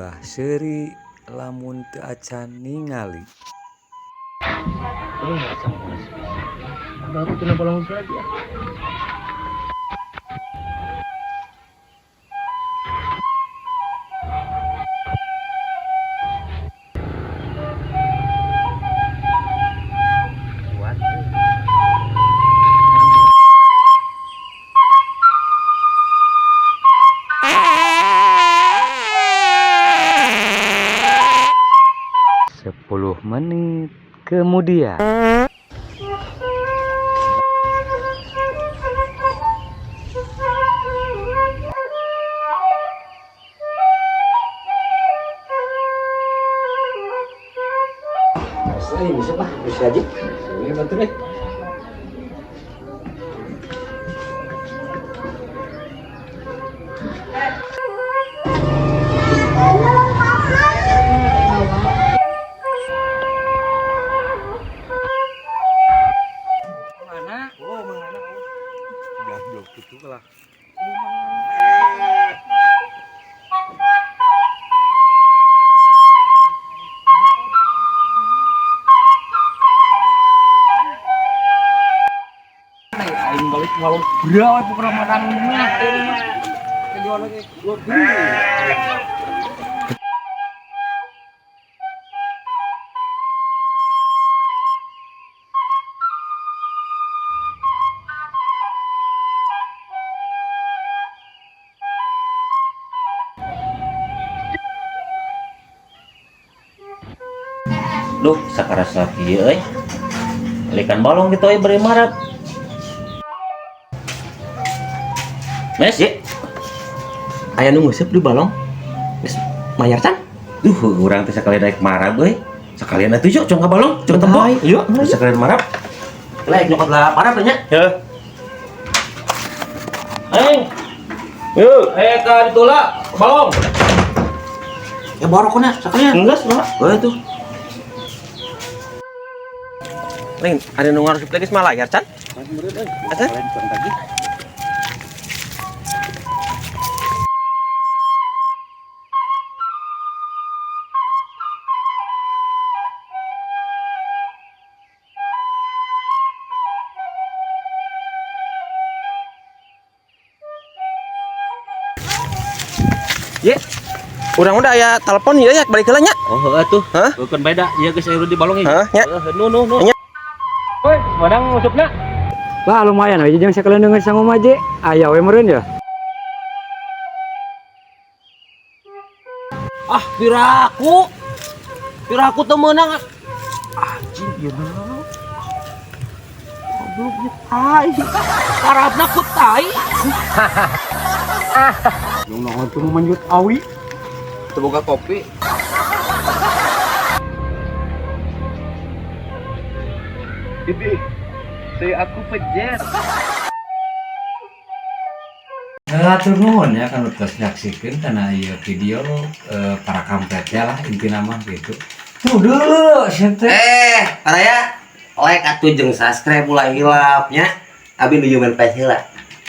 Ulah seuri lamun teu acan ningali. Eh, sama baru kena bolong lagi ya. 10 menit kemudian. Ini bisa, Pak, bisa aja. Ini bantu deh. Mana? Oh, mana? Belah blok itu lah. Aing balik walau berapa pokoknya menang mah. Kejual lagi. Dua Duh, sakarasa kieu euy. Belikan balong gitu euy bari marab. Mes, Ye. Aya nu nguseup di balong. Geus mayar can? Duh, urang teh sakalian naik marab euy. Sakalian atuh yuk, cong ka balong, cong tempo. Yuk. Sakalian marab. Lah nyokot lah parah teh nya. Heuh. Aing. Yuk, eh ka ditulak balong. Ya borokna sakalian. Enggeus, Pak. Oh itu. Lain, ada nu ngarusup lagi geus malayar can? Asa? Ye. Urang udah aya telepon ieu ya, balik heula nya. Oh, heuh atuh. Hah? Bukan beda, ieu geus aya di balong ieu. Hah, nya. Heuh, nu nu nu. Nya. Woi, madang masukna. Wah, lumayan aja jeung sekalian dengan sangu maje. Aya we meureun ya. Ah, piraku. Piraku teu meunang. Anjing ieu naon? Goblok ieu tai. Karabna ku tai. Yung naon tuh manjut awi. Teu boga kopi. Ini saya aku pejet. Hatur nuhun ya kan terus nyaksikeun kana ieu video, para kampretnya lah intina mah gitu. Tuh dulu sia teh. Eh, Raya, like atuh jeung subscribe ulah hilap nya. Abi nuju main PS heula.